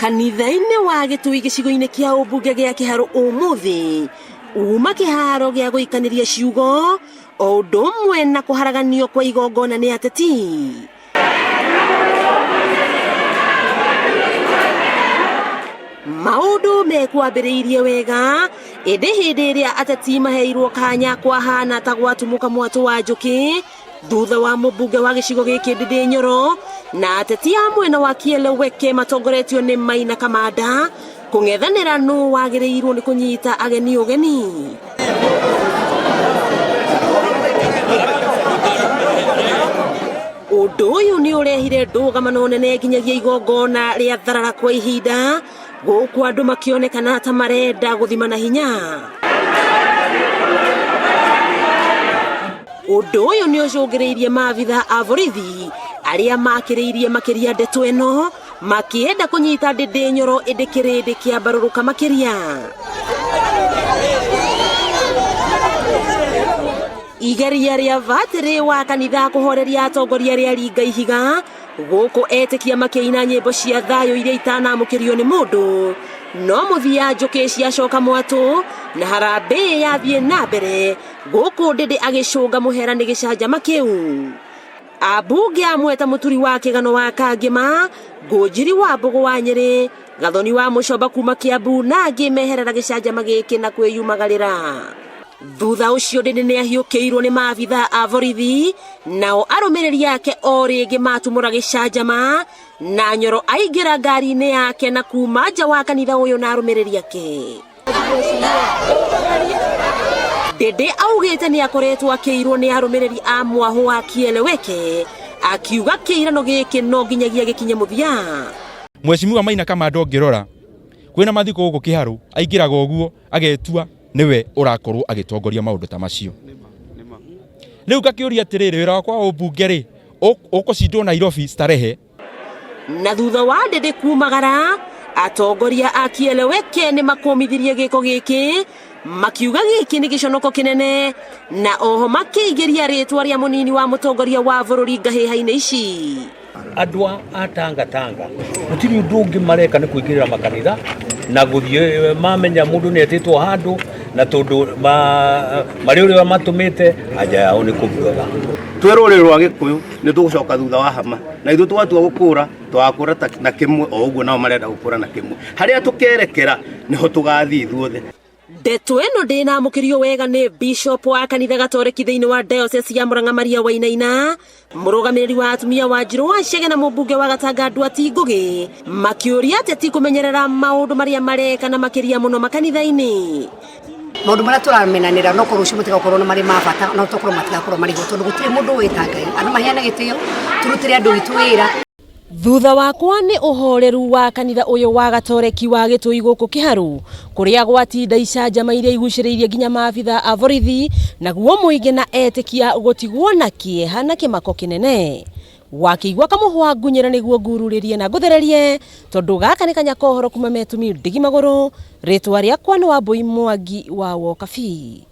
Kanitha-inĩ wa Gĩtui gĩcigo-inĩ kĩa ũmbunge gĩa Kĩharũ ũmũthĩ uma kĩharo gĩa gũikanĩria ciugo o ũndũ ũmwe na kũharaganio kwa igongona nĩ ateti. Maũndũ mekwambĩrĩirie wega ĩndĩ hĩndĩ ĩrĩa ateti maheirwo kanya kwahana ta gwatumũka mwatũ wa njũkĩ thutha wa mũmbunge wa gĩcigo gĩkĩ Ndindi Nyoro na ateti a mwena wa Kieleweke matongoretio nĩ Maina Kamanda kũng'ethanĩra nũ wagĩrĩirwo nĩ kũnyita ageni ũgeni. Ũndũ ũyũ nĩ ũrehire ndũgamano nene nginyagia igongona rĩa tharara kwa ihinda gũkũ andũ makĩonekana ta marenda gũthima na hinya. Ũndũ ũyũ nĩ ũcũngĩrĩirie maabitha a borithi arĩa makĩrĩirie makĩria ndeto ĩno makĩenda kũnyita Ndĩndĩ Nyoro ĩndĩ kĩrĩndĩ kĩambarũrũka makĩria. Igeria rĩa batĩrĩ wa kanitha kũhoreria atongoria rĩaringa ihiga gũkũ etĩkia makĩina nyĩmbo cia thayũ iria itanamũkĩrio nĩ mũndũ no mũthia njũkĩ ciacoka mwatũ na harambee yathiĩ na mbere gũkũ Ndĩndĩ agĩcũnga mũhera nĩ gĩcanjama kĩu. Ambunge amwe ta Mũturi wa Kĩgano wa Kangĩma, Ngũnjiri wa Mbũgũ wa Nyĩrĩ, Gathoni wa Mũcomba kuma Kĩambu na angĩ meherera gĩcanjama gĩkĩ na kwĩyumagarĩra. Thutha ũcio Ndĩndĩ nĩahiũkĩirwo nĩ maabitha a borithi nao arũmĩrĩri ake o rĩngĩ matumũra gĩcanjama na Nyoro aingĩra ngari-inĩ yake na kuma nja wa kanitha ũyũ na arũmĩrĩri ake. Ndĩndĩ augĩte nĩ akoretwo akĩirwo nĩ arũmĩrĩri a mwahũ wa Kieleweke akiuga kĩirano gĩkĩ no nginyagia gĩkinye mũthia. Mheshimiwa Maina Kamanda ũngĩrora kwĩna mathiko gũkũ Kĩharũ aingĩraga ũguo agetua nĩwe ũrakorwo agĩtongoria maũndũ ta macio. Rĩu ngakĩũria atĩrĩrĩ, wĩra wakwa wa ũmbunge rĩ ũkũcindwo Nairobi starehe? Na thutha wa Ndĩndĩ kumagara, atongoria a Kieleweke nĩ makũmithirie gĩko gĩkĩ makiuga gĩkĩ nĩ gĩconoko kĩnene na oho makĩingĩria rĩtwa rĩa mũnini wa mũtongoria wa bũrũri ngahĩha-inĩ ici. Andũ a Tanga Tanga gũtirĩ ũndũ ũngĩ mareka nĩ kũingĩrĩra makanitha na gũthiĩ mamenya mũndũ nĩ etĩtwo handũ na tondũ marĩ ũrĩa matũmĩte anja yao nĩ kũbuatha. Twĩ rũrĩrĩ rwa Gĩkũyũ nĩ tũgũcoka thutha wa hama na ithuĩ twatua gũkũra tũgakũra na kĩmwe o ũguo nao marenda gũkũra na kĩmwe. Harĩa tũkerekera nĩho tũgathiĩ ithuothe. Ndeto ĩno ndĩnamũkĩrio wega nĩ Bishop wa kanitha Gatoreki thĩinĩ wa Diocese ya Murang'a Maria Wainaina, mũrũgamĩrĩri wa atumia wa Njirũ wa Chege na mũmbunge wa Gatanga Nduati Ngũgĩ, makĩũria ateti kũmenyerera maũndũ marĩa mareka na makĩria mũno makanitha-inĩ. Maũndũ marĩa tũramenanĩra no korwo rũciũ matigakorwo na marĩ ma bata no tokorwo matigakorwo marĩ ho tondũ gũtirĩ mũndũ ũĩ ta Ngai. Andũ maheane gĩtĩo, tũrutĩre andũ witũ wĩra. Thutha wakwa nĩ ũhoreru wa kanitha ũyũ wa Gatoreki wa Gĩtũi gũkũ Kĩharũ, kũrĩa gwatinda icanjama iria igucĩrĩirie nginya maabitha a borithi, naguo mũingĩ na etĩkia gũtigwo na kĩeha na kĩmako kĩnene. Wakĩigua kamũhwa ngunyĩra nĩguo ngururĩrie na ngũthererie, tondũ gaka nĩ kanya ka ũhoro kuma Metumi Ndigi Magũrũ, rĩtwa rĩakwa nĩ Wambũi Mwangi wa Wokabi.